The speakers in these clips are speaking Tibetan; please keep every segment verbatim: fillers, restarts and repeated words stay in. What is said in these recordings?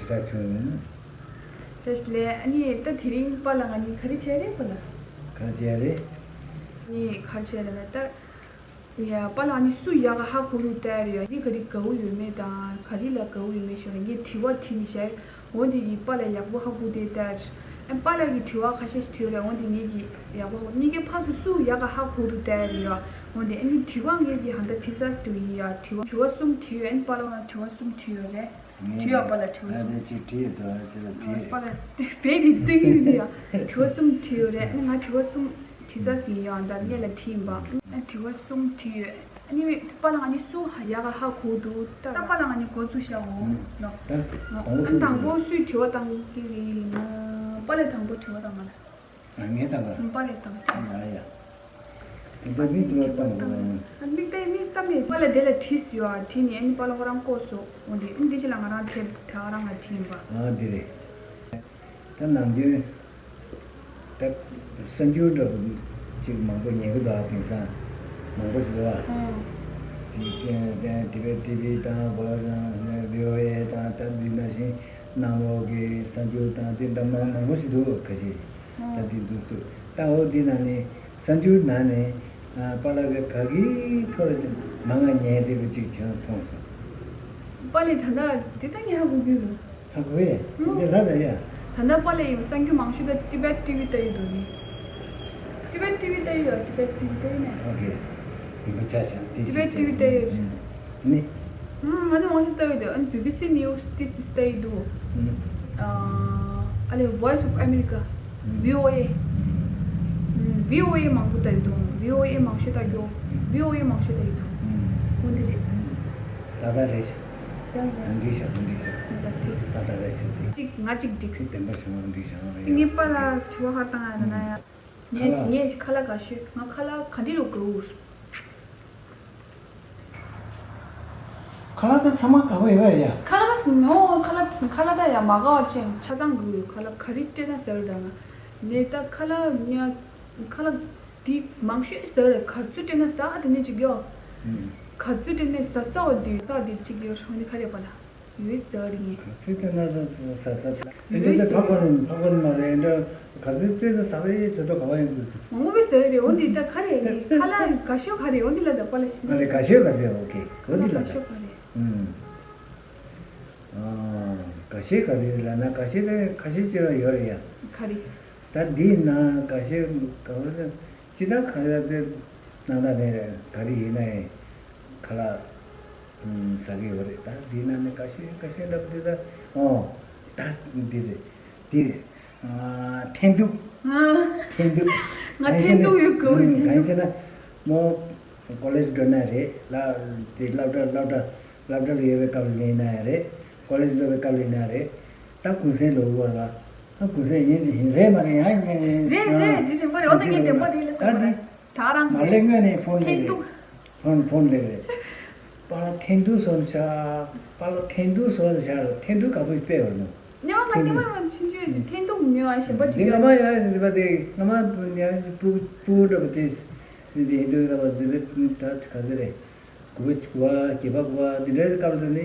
ད་ཁྱོད་ཡིན། བཀྲ་ཤིས་བདེ་ལེགས། ཨ་ནི་ད་དེ་རིང་པཱ་ལགས་ང་གཉིས་ག་རེ་བྱས་རེད་པཱ་ལགས། ག་རེ་བྱས་རེད། ཨ་ནི་ག་རེ་བྱས་རེད་ལ་ད། ཡ་པཱ་ལགས་ཨ་ནི་སུ་ཡག་ག་ཧ་གོ་རུ་བལྟས་རེད་ཡ། ཨ་ནི་ག་རེ་དགའ་བོ་ཡོད་མེད་དང་ག་རེ་ལ་དགའ་བོ་ཡོད་མེད་ཤོད་ལ་ངས་དྲི་བ་དྲིས་ནི་བྱས། འོ་འདི་གི་པཱ་ལགས་ཡག་པོ་ཧ་གོ་དེ་བལྟས། ཨ་པཱ་ལགས་ཀྱི་དྲི་བ་ཁ་ཤས་ཤིག་དྲིས་ཡོད་རེད། འོ་འདི་ངས་ཀྱི་ཡག་པོ་ཧ་གོ་གཉིས་ཀའི་ཕར་ཚུར་སུ་ཡག་ག་ཧ་གོ་རུ་བལྟས་རེད་ཡ། འོ་འདི་ཨ་ནི་དྲི་བ་ངས་ཀྱི་ཧ་ད་དྲི་ས་སུ་ཡིན་ཡ། དྲི་བ་དྲི་བ་གསུམ་དྲིས་ཡོད། ཨ་ནི་པཱ་ལགས་ང་དྲི་བ་གསུམ་དྲིས་ཡོད་རེད། དྲི་ཡག་པ་ལ་དྲི་བ་གསུམ། ཨ་དེ་ཅིག་དྲི་ཡོད་དོ། ཨ་ཅེ་ལ་དྲི་ཡོད། པཱ་ལགས་བེད་ཀྱི་སྟོན་གྱི་ཡོད་ཡ། དྲི་བ་གསུམ་དྲི་ཡོད་རེད། ཨ་ནི་ང་དྲི་བ་གསུམ་དྲི་ས་ཟིན་ཡོད། ཨ་ད་སྔས་ལ་དྲིས་ཡིན་པ། ཨ་དྲི་བ་གསུམ་དྲི་ཡོད། ཨ་ནི་པཱ་ལགས་ང་ནི་སུ་ཡག་ག་ཧ་གོ་འདུག་ད་པཱ་ལགས་ང་ནི་འགོ་བཙུགས་བཞག་འོ་ནོ། ད་དང་པོ་ཨ་སུ་དང་པོ་དྲི་བ། སུས་དྲི་བ་བཏང་གི་རེད་ལ་ན། པཱ་ལགས་དང་པོ་དྲི་བ་བཏང་ང་ལ། ཨ་ངས་བཏང་ག། པཱ་ལགས་དང་པོ། ཨ་ཡ། དེ་འདྲ་མིག་ཏུ་བལྟ་མི་དགོས། ཨ་མིག་ཏུ་མིག་ལྟ་མེད། པཱ་ལགས་དེ་ལ་དྲིས་ཡོད་ཨ། དྲིས་ནས་ཨ་ནི་པཱ་ལགས་ཁོ་རང་བསྐོར་སོང་། འོ་འདི་ཨ་འདི་ཅི་ལ་ང་རང་དེ་ད་རང་ང་དྲིས་ཡིན་པ། ཨ་འདི་རེད། ད་ནམ་རྒྱུན་ད་གསར་འགྱུར་འདྲ་པོ་ཅིག་མང་པོ་ཉན་གི་འདུག་ཨ། དེང་སང་མང་པོ་ཞིག་འདུག་ཨ། ཨང་། དེ་དེ་དེ་ཊི་བེཊ་ཊི་ཝི་དང་བོ་ཡ་དང་བྷི་ཨོ་ཨེ་དང་ད་འདི་ནང་བཞིན་གནམ་འོག་གི་གསར་འགྱུར་དང་དེ་འདྲ་མང་མང་པོ་ཞིག་འདུག་ཁ་ཤས། ད་འདི་འདུག་ཚུལ་ད་འོ་འདི་ནང་ནས་གསར་འགྱུར་ནང་ནས་ཨ་པཱ་ལགས་ཀྱིས་ག་གི་ཐོག་ལ་མང་ང་ཉན་བསྡད་པ་ཅིག་བྱས་མཐོང་སོང་། པཱ་ལགས་ད་ལྟ་འདི་ལྟ་ངས་ཧ་གོ་གི་རེད། ཧ་གོ་ཡས། ཨང་། འདི་ལ་ད་ཡ། ད་ལྟ་པཱ་ལགས་ཡིན་གསར་འགྱུར་མང་ཤོས་ད་ཊི་བེཊ་ཊི་ཝི་ལྟ་ཡི་འདུག་ནི། ཊི་བེཊ་ཊི་ཝི་ལྟ་ཡི་ཡོད། ཊི་བེཊ་ཊི་ཝི་ལྟ་ཡི་ནས། ཨོ་ཁེ། ཡིན་པ་ཆ་བཞག་དེ་ཊི་བེཊ་ཊི་ཝི་ལྟ་ཡི་ཡོད། ནི། ཨང་། ང་ཚོ་མང་ཤོས་ལྟ་ཡི་འདུག་ཨ་ནི་བི་བི་སི་ནིའུ་སི་ཏིས་ཏིས་ལྟ་ཡི་འདུག་ཨང་། ཨ་ལེ་Voice of America། ཨང་། བྷི་ཨོ་ཨེ། ཨང་། བྷི་ཨོ་ཨེ་མང་པོ་ལྟ་ཡི་འདུག་བྷི་ཨོ་ཨེ་མང་ཤོས་ལྟ་རྒྱུ། བྷི་ཨོ་ཨེ་མང་ཤོས་ལྟ་ཡི་འདུག་ཨང་། འོ་འདི་རེད། ད་ལྟ་རེད། ཡང་ཡང་། འགྲིག་ཤག་འགྲིག་ཤག་ད་ལྟ་རེད་ཤག་དེ། གཅིག་ང་གཅིག་འགྲིག་དེ་བདེན་པ་བྱུང་བ་འགྲིག་ཤག་ངས་པཱ་ལགས་དྲི་བ་ཧ་བཏང་ཡ་ན་ཡ། ངས་ངས་ཁ་ལག་ག་ཤོད། ང་ཁ་ལག་ག་འདྲི་རུ་དགའ་བོ། ཁ་ལག་དེ་ཚང་མ་དགའ་བོ་ཡོད་ཡ། ཁ་ལག་ངོ་ཁ་ལག་ཁ་ལག་ད་ཡ་མ་དགའ་བ་ཅན་ཆ་ཚང་དགོས་ཡོད། ཁ་ལག་ག་རེ་སྤྲད་ན་ཟེར་ད་ང་ནས་ད་ཁ་ལག་ཉ་ཁ་ལག་དེ་མང་ཤོས་ཟེར་ག་ཚོད་སྤྲད་ན་ཟ་དེ་ནས་ཅིག་ཡོད། ཨུམ། ག་ཚོད་སྤྲད་ན་ཟ་ས་བ་དུས་ས་དེ་ཅིག་ཡོད་ཧོ་ནི་ཁ་རེ་པ་ལ། ཡོད་ཟེར་ངས། ག་ཚོད་སྤྲད་ན་ཟ་ས་ས་ས། ཨེ་འདྲ་དེ་ཕ་གོ་ནི་ཕ་གོ་ནི་མ་རེད། ཨེ་འདྲ་ག་ཚོད་སྤྲད་ན་ཟ་བའི་དེ་ཚོ་ག་བ་ཡིན་དགོས། མང་པོ་ཟེར་རེད། འོ་འདི་ད་ག་རེ་ནི་ཁ་ལག་ག་ཤོད་ག་རེ་འོ་འདི་ལ་ད་པ་ལ་ཤི། ཨ་ལེ་ག་ཤོད་ག་རེ། ཨོ་ཁེ། འོ་འདི་ལ་ད། ག་ཤོད་ག་རེ། ཨུམ། ཨ་ག་ཤོད་ག་རེ་ལ་ན་ག་ཤོད་རེ་ག་ཤོད་ཅེས་ཡོད་རེད་ཡ། ག་རེ། ད་འདི་ན་ག་ཤོད་ག་རེ་ཅི་ད་ག་རེ་དེ་ན་ད་ནས་ག་རེ་ཡིན་ན་ཡང་ཁ་ལག་ཟ་གི་ཡོད་རེད། ད་འདི་ནང་ནས་ཁ་ཤས་ཁ་ཤས་འདྲ་པོ་དེ་ད། ཨོ། ད་འདི་རེད། འདི་རེད། ཨ་འཐེན་ཐུག་ཨ། འཐེན་ཐུག་ང་འཐེན་ཐུག་ཡོད་གོ། ཨ་གང་ཡིན་ཟེར་ན་མོ་ཀོ་ལེཇ་འགྲོ་ན་རེད་ལ། དེ་སློབ་གྲྭ་སློབ་གྲྭ་སློབ་གྲྭ་ལ་ཡོད་པའི་སྐབས་ལ་ཡིན་ན་ཡང་རེད། ཀོ་ལེཇ་འགྲོ་བའི་སྐབས་ལ་ཡིན་ན་རེད། ད་གུང་སེང་ལོ་དགུ་བ་ལ། ད་གུང་སེང་ཡིན་དེ་ཡིན་རེད་མ་རེད་ཡང་ཡིན་རེད། རེད་རེད། འདི་བདེན་པ་རེད། འོ་ད་ངས་བདེན་པ་དེ་ལ་ཟེར་བ་རེད། ད་རང་མ་ལེ་སྔོན་ནས་ཕོན་ལེ་འཐེན་རེད། ཐུག་ཕོན་ཕོན་ལེ་རེད། པཱ་ལགས་འཐེན་ཐུག་སོང་ཤག་པཱ་ལགས་འཐེན་ཐུག་སོང་ཤག་འཐེན་ཐུག་ག་པོ་པས་བར་ནོ། ཉི་མ་ང་ཉི་མ་ང་ཆུང་ཆུང་འཐེན་ཐུག་ཉོ་ཨ་ཞེན་པ་ཅིག་འདི་ང་མ་ཡ་འདི་པ་དེ་ང་མ་ཡ་སྤུ་སྤུ་འདྲ་པོ་དེ་འདི་འདི་འདི་འདྲ་པོ་འདི་འདི་ད་ག་ཚོད་རེད། དགུ་པ་དགུ་པ་བརྒྱད་པ་དགུ་པ་འདི་འདྲའི་སྐབས་དུ་ནི་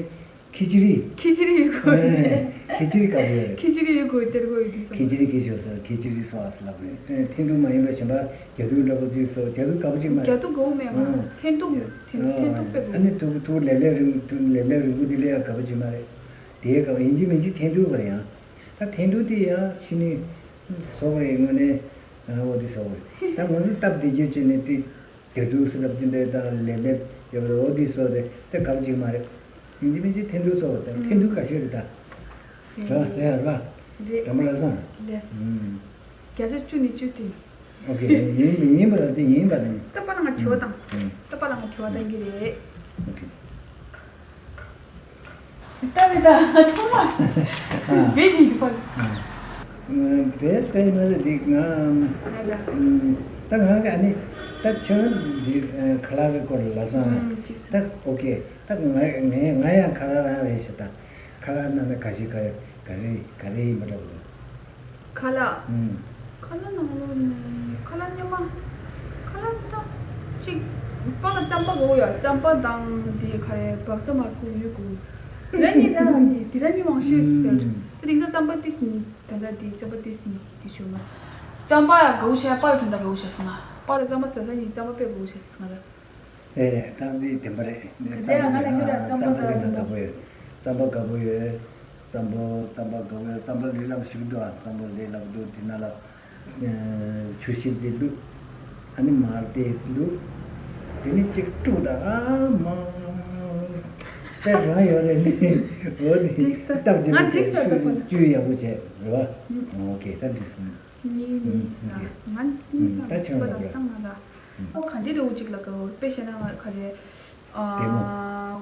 ཁི་ཅི་རི། ཁི་ཅི་རི་ཡོད་གོ། ཨེ། ཁི་ཅི་རི་དགའ་པོ་ཡོད་རེད། ཁི་ཅི་རི་ཡོད་གོ་སྟེར་གོ་ཡོད་དུས་ཁི་ཅི་རི་ཁི་ཅི་སོ་ཁི་ཅི་རི་སོ་ཨ་སི་ལབ་རེད། ཨེ་འཐེན་ཐུག་མ་ཡིན་པ་གཞན་པ་རྒྱ་ཐུག་འདྲ་པོ་དུས་སོ་རྒྱ་ཐུག་དགའ་པོ་ཅིག་མ་རེད། རྒྱ་ཐུག་དགའ་པོ་མེད་མ། ཨ། འཐེན་ཐུག་ཡོད། འཐེན་ཐུག་འཐེན་ཐུག་དཔེ་དགའ་པོ། ཨ་ནི་ཐུག་ཐུག་ལེབ་ལེབ་རིང་ཐུག་ལེབ་ལེབ་རིང་པོ་འདི་ལས་ཡང་དགའ་པོ་ཅིག་མ་རེད། དེའི་སྐབས་ཡིན་གཅིག་མིན་གཅིག་འཐེན་ཐུག་པ་རེད་ཡང་། ད་འཐེན་ཐུག་དེ་ཡང་ཕྱི་ནས་བཟོ་བ་རེད་དངོས་གནས། ཨ་འོ་དེ་བཟོ་བ་རེད། ད་ང་ཚོ་སྟབས་བདེ་རྒྱུ་བྱས་ནས་དེ། རྒྱ་ཐུག་སི་ལབ་དེ་འདྲའི་དང་ལེབ་ལེབ་ཡོད་རེད། འོ་དེ་བཟོ་རེད། དེ་ག་བ་ཅིག་མ་རེད། ཡིན་གཅིག་མིན་གཅིག་འཐེན་ཐུག་བཟོ་བ་དང་འཐེན་ཐུག་ག་ཤོད་རེད་ད། རེད་རེད་རེད། དྲ་མ་ལ་སོང་། རེད། ཨུམ། བརྒྱ་ཆ་བཅུ་ནས་བཅུ་དེ། ཨོ་ཁེ། ཡིན་མི་ཡིན་པ་ལ་དེ་ཡིན་པ་དེ། ད་པཱ་ལགས་ང་དྲི་བ་བཏང་། ཨུམ། ད་པཱ་ལགས་ང་དྲི་བ་བཏང་གི་རེད། ཨོ་ཁེ། ད་མི་ད་ཐོག་མ། ཨ། བེད་ནི་འདུག་པ། ཨ། བེད་སྐད་ཡིན་ན་འདི་ང་། ང་ད། ཨུམ། ད་ང་ག་ནི་ད་ཁྱོད་འདི་ཁ་ལག་གི་སྐོར་ལ་སོང་། ཨུམ། ཅིག་ད་ཨོ་ཁེ། ད་ང་ང་ང་ཡང་ཁ་ལག་རང་རེད་ཤག་ད་ཁ་ལག་ནང་ན་ག་ཞིག་ག་ག་རེ་ག་རེ་ཡིན་པ་འདྲ་པོ། ཁ་ལག་ཨུམ། ཁ་ལག་ནང་ལོགས་ནས་ཁ་ལག་སྔོན་མ། ཁ་ལག་ད་ཅིག་པཱ་ལགས་རྩམ་པ་གོ་ཡ། རྩམ་པ་དང་དེ་ག་རེ་བག་ཚ་མར་ཁུ་ཡོད་གོ། དེ་ར་གཉིས་ད་ར་གཉིས་དེ་ར་གཉིས་མང་ཤོས་ཟེར། ད་དེང་སང་རྩམ་པ་ཏིས་ནི་ད་ལྟ་དེ་རྩམ་པ་ཏིས་ནི་དེ་ཞུ་མ། རྩམ་པ་ཡ་དགའ་བོ་བྱས་པ་ཡ་དོན་དག་དགའ་བོ་བྱས་སོང་ང་། པ་ལ་རྩམ་པ་ཟ་ས་ནི་རྩམ་པ་དཔེ་དགའ་བོ་བྱས་སོང་ང་ར། རེད་རེད། རྩམ་པའི་བདེན་པ་རེད། ག་ཚད་ལ་ང་ལ་ཁྱོད་ལ་རྩམ་པ་རྩམ་པ་དགའ་བོ་ཡོད། རྩམ་པ་དགའ་བོ་ཡོད། རྩམ་པ་རྩམ་པ་དགའ་བོ་ཡོད། རྩམ་པ་ལས་སླ་པོ་ཞིག་འདུག་ཨ། རྩམ་པ་ལས་སླ་པོ་འདུག་དེ་ན་ལ། ཆུ་ཤེལ་དེ་བླུགས། ཨ་ནི་མར་དེ་བླུགས། དེ་ནི་གཅིག་དཀྲུགས་དང་ཨ་མ། དཔེ་རང་ཡོད་རེད་ནི། འོ་ནི་འགྲིག་ས། སྟབས་བདེ་ང་པོ་འགྲིག་བྱས་ས་ད་ཤུ་པ་ལ། བཅུ་ཡག་པོ་བྱས་རེད་བ། ཨོ་ཁེ་ད་འགྲིག་སོང་། གཉིས་གཉིས་ཨུམ། ཨ། ང་གཉིས་ཨུམ། ས་ད་ཆང་པ་ལ་རོགས་ལ། ད་ང་ལ། ཨོ་ག་འདྲ་རེ་འུ་ཅིག་ལ་དགའ་བོ་དཔེ་བཤད་ན་ང་ག་རེ། ཨ། ལྟད་མོ།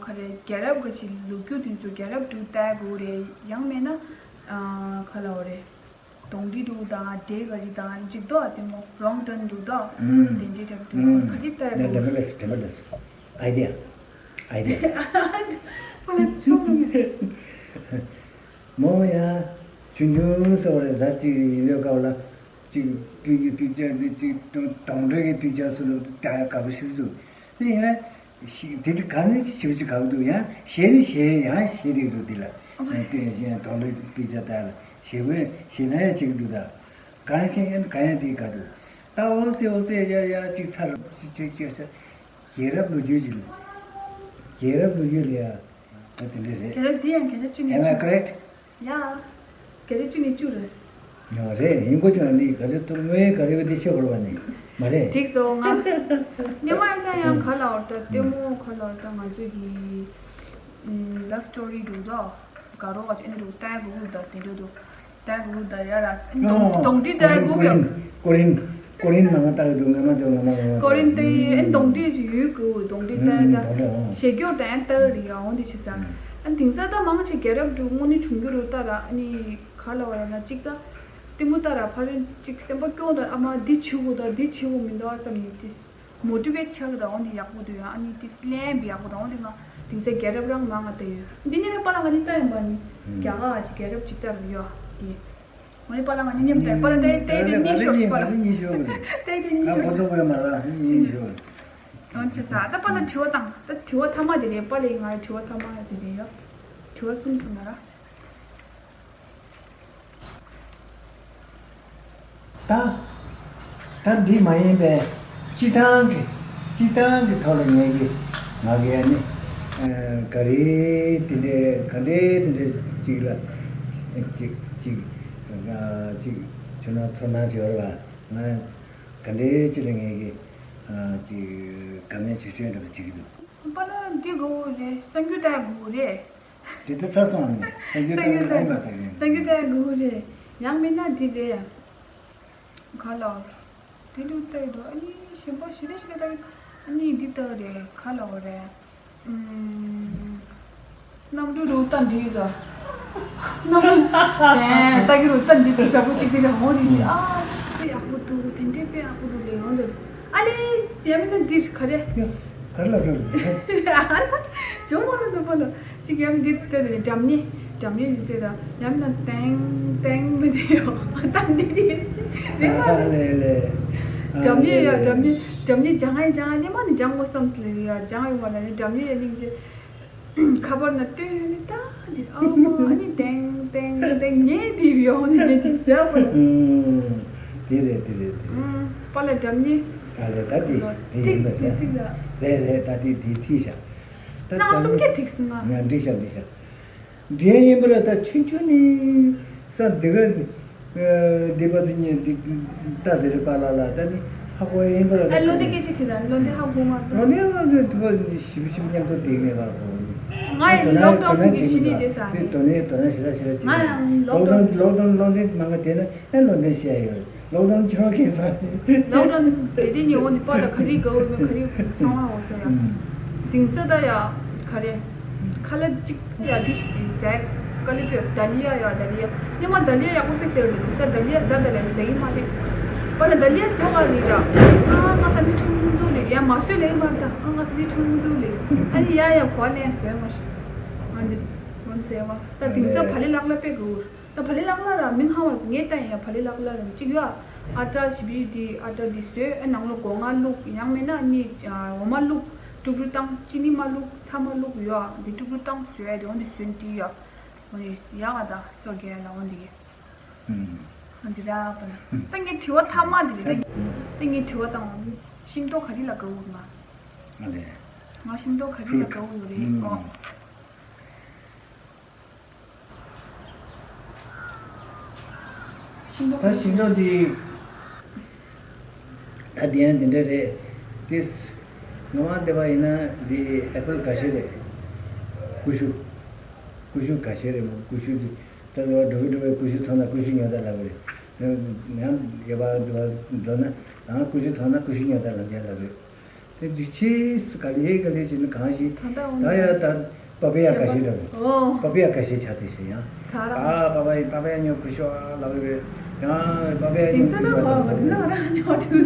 ག་རེ་རྒྱལ་རབས་ག་ཅིག་ལོ་རྒྱུས་དེ་ཚོ་རྒྱལ་རབས་འདྲ་བོ་ལྟ་དགོས་རེད། ཡང་མེད་ན། ཨ། ག་ལབ་དགོས་རེད། གདོང་འདྲེ་འདྲ་བོ་དང་འདྲེ་ག་ཅིག་དང་ཅིག་འདུག་ཨ། ལྟད་མོ་རོང་ཏན་འདྲ་བོ་དང་། ཨུམ། དེ་འདྲའི་འདྲ་བོ་འདུག་ཨུམ། ག་རེ་ལྟ་དགོས་རེད། ལྟད་མོ་ལས་སུ་ལྟད་མོ་ལས་སུ། ཨའི་ཌི་ཡ། ཨའི་ཌི་ཡ། ཁོ་ལ་ཆོག་གི། མོ་ཡང་ཆུང་ཆུང་ཟེར་བ་རེད། ཟླ་གཅིག་ཡིན་དུས་སྐབས་ལ་གཅིག་པིག་པིག་ཅར་དེ་གཅིག་གདོང་གདོང་འདྲེ་གི་པིག་ཅར་སུ་ལ་ད་ཡ་དགའ་པོ་ཞིག་འདུག་དེ་ཡང་ཞིག་དེ་དུས་ག་ནས་ཞིབ་ཅིག་དགའ་པོ་འདུག་ཡང་ཞེ་ནས་ཞེ་ཡང་ཞེ་རེད་འདུག་དེ་ལ་ཨ་དེ་བཞིན་གདོང་འདྲེ་པིག་ཅར་ད་ལ་ཞེ་པོ་ཞེ་ན་ཡང་ཅིག་འདུག་ད་གང་ཞིག་ཡང་གང་ཡང་དེ་དགའ་འདུག་ད་འོ་སེ་འོ་སེ་ཡ་ཡ་གཅིག་ཚར་ཅིག་ཅིག་ཅིག་ས་རྒྱལ་རབས་ལོ་རྒྱུས་ཅིག་ལ་རྒྱལ་རབས་ལོ་རྒྱུས་ལ་ཡ། ད་དེ་འདྲ་རེད། དེ་ལ་འདི་ཡང་བརྒྱ་ཆ་བཅུ་ནས་Am I བཅུ། Correct? ཡ། བརྒྱ་ཆ་བཅུ་ནས་བཅུ་རེད། ཡ་རེད། ཡིན་དགོས་ཀྱང་འདི་ག་རེ་ཐུག་དངོས་ག་རེ་བ་འདི་ཤེས་དགོས་པ་ནི་མ་རེད། འགྲིག་སོང་ང་། སྔོན་མ་ཡིན་ན་ཡང་ག་ལ་བར་ད་ལྟད་མོ་ག་ལ་བར་ད་ང་ཚོའི་གི་ལབ་སི་ཊོ་རི་འདུག་དོ། དགའ་རོགས་ཀྱི་ཨེ་འདུག་ལྟ་དགོས་ཀྱི་འདུག་དེ་འདྲ་འདུག་ལྟ་དགོས་ཀྱི་འདུག་ཡ་ར་ཨེ་གདོང་གདོང་འདྲེ་ལྟ་དགོས་ཀྱི། ཀོ་རིན། ཀོ་རིན། ཀོ་རིན་མ་ང་ལྟ་གི་འདུག་ང་མ་འདུག་ང་མ་ང་མ། ཀོ་རིན་ཏེ་ཨེ་གདོང་འདྲེ་ཅིག་ཡོད་གི་གདོང་འདྲེ་ལྟ་ད་གདོང་འདྲེ་ཨང་། ཞེ་སྐྱོར་དང་ཨེ་ལྟ་རི་ཡ་འོང་དེ་བྱེད་ས། ཨ་དེང་སང་ད་མང་ཆེ་རྒྱལ་རབས་འདྲ་དངོས་གནས་བྱུང་རྒྱུ་རུ་ལྟ་ར་ཨ་ནི་ག་ལ་བ་ཡ་ན་གཅིག་ད་ལྟད་མོ་ལྟ་ར་ཕ་རེན་གཅིག་སེམས་པ་སྐྱོ་ད་ཨ་མ་འདི་བྱེད་དགོས་ད་འདི་བྱེད་དགོས་མི་འདུག་ཨ་བསམ་ནས་དེ་མོ་ཊི་ཝེ་ཊི་ཆགས་ད་འོང་དེ་ཡག་པོ་འདུག་ཡ་ཨ་ནི་དེ་ལན་བི་ཡག་པོ་ད་འོང་དེ་ང་དེང་སང་རྒྱལ་རབས་རང་མང་ང་ལྟ་ཡོད་འདི་ནི་ནི་པ་ལ་ང་ནི་ལྟ་ཡིན་པ་ནི་རྒྱ་ག་ཨ་ཅིག་རྒྱལ་རབས་གཅིག་ལྟ་རུ་ཡོད་དེ། ང་ཡི་པཱ་ལགས་ང་གཉིས་མཉམ་དུ་པཱ་ལགས་ཏེ་ཏེ་ཏེ་གཉིས་ཤོག་ཤི་པཱ་ལགས། ང་གཉིས་ཤོག་རེད། ཏེ་ཏེ་གཉིས་ང་ཤོག་མགོ་ཐོག་པའི་མ་ལགས་གཉིས་ཤོག་རེད། ཡང་ཆེ་ས་ད་པཱ་ལགས་དྲི་བ་བཏང་ད་དྲི་བ་ཐ་མ་དེ་རེད། པཱ་ལགས་ང་ཡི་དྲི་བ་ཐ་མ་དེ་རེད་ཡ། དྲི་བ་གསུམ་ཟིན་པ་ར། ད། ད་འདི་མ་ཡིན་པའི་སྤྱི་བཏང་གི་སྤྱི་བཏང་གི་ཐོག་ལ་ངས་ཀྱི་ང་གི་ཨ་ནི་ག་རེ་དེ་འདྲའི་ག་འདྲའི་དེ་འདྲའི་ཅིག་ལ་ཅིག་ཅིག་ཅིག་བྱུང་ན་ཚོར་སྣང་ཅིག་ཡོད་རེད་པ། ང་ག་འདྲའི་ཅིག་ལ་ངས་ཀྱི་ཅིག་དགའ་མོས་ཆེ་ཤོས་འདྲ་པོ་བྱེད་ཀྱི་འདུག་པཱ་ལགས་འདི་དགོས་རེད། གསར་འགྱུར་ལྟ་དགོས་རེད། དེ་ལྟ་ཚར་སོང་ནས་ས་རྒྱུ་ལྟ་གི་ལ་ཡིན་པ་ལྟ་གི་ཡིན། ས་རྒྱུ་ལྟ་དགོས་རེད། ཡང་མིན་ན་དེ་ལས་ག་ལ་དེ་འདྲ་ལྟ་ཡི་འདུག་ཨ་ནི་གཞན་པ་ཞི་ལི་ཞི་ལི་ལྟ་གི་ཨ་ནི་འདི་ལྟ་གི་རེད། ག་ལ་འོ་རེད། ཨུམ། གནམ་གྲུ་རུ་ལྟ་འདི་ལ། གནམ་གྲུ་ལྟ་གི་རུ་ལྟ་འདི་དེ་ཟ་པོ་གཅིག་དེ་ར་འོ་རེད་ཨ། དཔེ་ཡག་པོ་འདུག་དེ་འདྲའི་དཔེ་ཡག་པོ་འདུག་ལས་འོང་འདུག་ཨ་ལེ། ཡ་མིན་ན་འདིར་ག་རེ། ཡ། ག་རེ་ལབ་རེད། ཇོ་མོ་ལ་ཟོ་པ་ལ་ཅིག་ཡང་འདིར་བལྟས་ཏེ་སྒྲ་སྙན་སྒྲ་སྙན་ཞིག་བལྟས་ད་ཡང་མིན་ན་ཏེང་ཏེང་མི་དེ་ཡོ་ཏང་དེ་དེ་རེད་མ་ཨ་རེད། ལེ་ལེ། ཨ་སྒྲ་སྙན་ཡ་ལེ་སྒྲ་ལེ། སྙན་སྒྲ་སྙན་སྦྱང་ཨེ་སྦྱང་ཨེ་ནི་མ་ནི་སྦྱང་དགོས་བསམ་ལེ་ཡ་སྦྱང་ཨེ་མ་ལ་ནི་སྒྲ་སྙན་ཡ་ནིང་ཅེ། ཁ་པར་ན་ལྟོས་ནི་ད་འདི་ཨ་མ་ཨ་ནི་ཏེང་ཏེང་ཏེང་ངས་འདི་ཡོང་ནི་ངས་འདི་བྱས་པ། ཨུམ། དེ་རེད་དེ་རེད་དེ་རེད། ཨུམ། པཱ་ལགས་སྒྲ་སྙན། ཨ་ལས་ད་དེ་དེ་ཡིན་པ་ཏིག་ཏིག་ཏིག་ལ། རེད་རེད་ད་དེ་དེ་ཐིག་ཤག་ད་ང་གསུམ་ཀས་འགྲིག་སོང་ང་། ང་འགྲིག་ཤག་འགྲིག་ཤག་འདྲེ་ཡིན་པ་ལ་ད་ཆུང་ཆུང་ནི་ས་འདི་ག་འདི་པ་དུ་ཉེ་འདི་ལྟ་དེ་རེད་པཱ་ལགས་ལ་ད་ནི་ཧ་གོ་ཡིན་པ་ལ་ད་ཨ་བློ་འདི་སྐད་ཆ་དྲིས་ད་བློ་འདི་ཧ་གོ་མ་ཐུབ། བློ་འདི་ང་ཚོའི་ཐུག་པ་ཞིབ་ཞིབ་མཉམ་དུ་བསྡད་མེད་པར་གོ། ང་ཡི་ལོག་ཌའུན་གི་ཤི་ནི་དེ་ས་དེ་དོ་ནས་དོ་ན་ཞེ་དྲག་ཞེ་དྲག་བྱེད་ང་ཡང་ལོག་ཌའུན་ལོག་ཌའུན་ལོག་ཌའུན་ལོག་ཌའུན་མ་ང་དེ་ན་ཨེ་ལོག་ཌའུན་བཤད་ཡོད། ལོག་ཌའུན་ཆང་ཁེ་ས་ནི། ལོག་ཌའུན་དེ་དེ་ཉི་འོ་ནི་པ་ད་ག་རེ་ག་འོ་མེ་ག་རེ་ཐང་བ་འོ་ས་ཡ། ཨུམ། དེང་སང་ད་ཡ་ག་རེ། ཁ་ལག་གཅིག་ཡ་འདི་ཟས་དཀའ་ལས་པས་ཌ་ལི་ཡ་ཡ་ཌ་ལི་ཡ། སྔོན་མ་ཌ་ལི་ཡ་ཡག་པོ་དཔེ་ཟེར་འདུག་དེང་སང་ཌ་ལི་ཡ་ཟ་ད་ལས་ཟ་གི་མ་རེད། པ་ད་ཌ་ལི་ཡ་ཟོ་ག་ལི་ར། ཨ་ང་ཟ་ནི་ཆུང་མི་འདུག་ལེ་ཡ་མ་ཟོས་ལེ་མ་ད་ཨ་ང་ཟ་ནི་ཆུང་མི་འདུག་ལེ། ཨ་ནི་ཡ་ཡ་གོ་ལེན་ཟོས་མ་ཤི། ང་འདི་ང་ཟེར་བ་ད་དེང་སང་བ་ལི་ལག་ལ་དཔེ་གོ། ད་བ་ལི་ལག་ལ་ར་མི་སྣང་བ་ངས་ལྟ་ཡིན་ཡ་བ་ལི་ལག་ལ་ར་གཅིག་ཡོད། ཨ་ཊ་ཞིབ་ཡིག་འདི་ཨ་ཊ་འདི་བཟོས་ཨ་ནང་ལོ་སྒོ་ང་བླུགས་ཡང་མིན་ན་ནི་འོ་མ་བླུགས་དཀྲུག་དཀྲུག་བཏང་ཅི་ནི་མ་བླུགས་ ཐ་མ་བླུག་ཡོད། འདི་ཀྲུག་ཀྲུག་བཏང་བཟོས་ཡ་དེ་འོ་འདི་སོན་བྲིས་ཡོད། འོ་འདི་ཡག་ག་ད་སོ་རྒྱལ་ལ་འོ་འདི་གི། ཨུམ། འོ་འདི་རག་པ་ན། ད་ངའི་དྲི་བ་ཐ་མ་འདི་རེད། ད་ངའི་དྲི་བ་བཏང་བ་ནི་ཤིང་ཏོག་ག་རེ་ལ་དགའ་བོ་ང་། ཨ་ལས། ང་ཤིང་ཏོག་ག་རེ་ལ་དགའ་བོ་ཡོད་རེད། ཨུམ། ཨོ། ཤིང་ཏོག་ད་ཤིང་ཏོག་འདི། ད་འདི་ཡང་འདི་འདྲ་རེད། དེ་ངོ་མ་བལྟས་པ་ཡིན་ན་འདི་ཨེ་པལ་འགའ་ཤས་རེད། ཀུ་ཤུ། ཀུ་ཤུ་འགའ་ཤས་རེད་མོ། ཀུ་ཤུ་འདི་ད་འགྲོ་གི་འགྲོ་བའི་ཀུ་ཤུ་ཚང་ན་ཀུ་ཤུ་ཉོ་ད་ལབ་རེད། ཡང་ཡོད་པ་འགྲོ་ན་ད་ཀུ་ཤུ་ཚང་ན་ཀུ་ཤུ་ཉོ་ད་ལབ་ཡ་ལབ་རེད། དེ་འདི་ཕྱིས་སུ་ག་ལེ་ག་ལེ་བྱས་ནས་གང་ཞིག་ད་ལྟ་འོ་ད་ཡ་ད་པ་པི་ཡ་ག་ཞིག་འདྲ་བོ། ཨོ། པ་པི་ཡ་ག་ཞིག་ཆགས་དེ་ཞེས་ཡང་། ད་རང་ཨ་པ་པ་ཡ་པ་པ་ཡ་ཉོ་ཁུ་ཤོ་ཨ་ལབ་རེད། ཡང་པ་པ་ཡ་དེང་ཉོ་སང་ཁུ་ཤོ་ཨ་ལབ་རེད། དེང་སང་རང་ཉོ་དུས་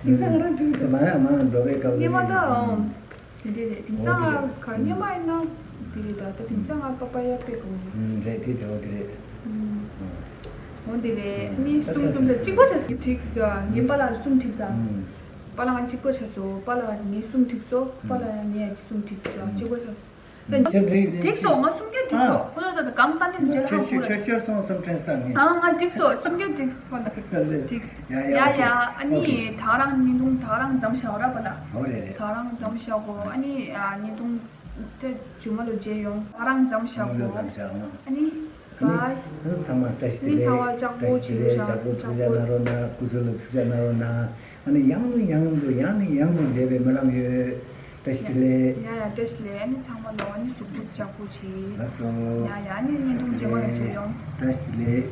དེང་སང་རང་འགྲོ་དུས། མ་ཡ་མ་འགྲོ་བའི་སྐབས་ཉི་མ་ད་ཨོ། དེ་འདྲས་རེད། དེང་སང་ང་གར་ཉི་མ་ཡིན་ན་དེ་རེད། ད་ད་དེང་སང་ང་པ་པ་ཡ་དཔེ་དགོས་རེད། རེད་དེ་དེ་འོ་དེ་རེད། འོ་དེ་རེད། ནི་གསུམ་གསུམ་ལ་གཅིག་པ་བྱས་སོ། འགྲིག་སོ། ངའི་པ་ལགས་གསུམ་འགྲིག་ས། པ་ལགས་གཅིག་པ་བྱས་སོ། པ་ལགས་ངའི་གསུམ་འགྲིག་སོ། པ་ལགས་ངའི་གསུམ་འགྲིག་སོ། གཅིག་པ་བྱས་སོ། འགྲིག་སོ། ང་གསུམ་ཀའི་འགྲིག་སོ། ཁོ་ལ་ད་གང་ལྟ་ནས་མཇལ་ཁ་ཁུར་ར། ཁྱོད་ཁྱོད་གསུམ་གསུམ་དྲན་སྟངས་ནི། ཨ་ང་འགྲིག་སོ། གསུམ་ཀའི་འགྲིག་སོ། ཁོ་ལ་འགྲིག་ཡ་ཡ། ཡ་ཡ། ཨ་ནི་ད་རང་བརྙན་ཐུང་ད་རང་མཚམས་བཞག་ར་པ་ལགས། འོ་རེད་རེད། ད་རང་མཚམས་བཞག་གོ། ཨ་ནི་བརྙན་ཐུང་དེ་རྗེས་མ་ལ་མཇལ་ཡོང་། ད་རང་མཚམས་བཞག་གོ། ཨ་ནི། ཨ་ནི་ཚང་མ་བཀྲ་ཤིས་བདེ་ལེགས། ཚང་མ་ལྕགས་པོ་བཀྲ་ཤིས་བདེ་ལེགས། ལྕགས་པོ་ཐུགས་རྗེ་གནང་རོགས་གནང་། སྐུ་གཟུགས་ལ་ཐུགས་རྗེ་གནང་རོགས་གནང་། ཨ་ནི་ཡང་ནས་ཡང་དུ་ཡང་ནས་ཡང་དུ་མཇལ་བའི་སྨོན་ལམ་ཡོད། བཀྲ་ཤིས་བདེ་ལེགས། ཡ་ཡ་བཀྲ་ཤིས་བདེ་ལེགས། ཨ་ནི་ཚང་མ་ལ་ཨ་ནི་གཟུགས་པོ་ལྕགས་པོ་བྱེད། ལགས་སོ། ཡ་ཡ། ཨ་ནི་བརྙན་ཐུང་རྗེས་མ་ལ་མཇལ་ཡོང་། བཀྲ་ཤིས་བདེ་ལེགས།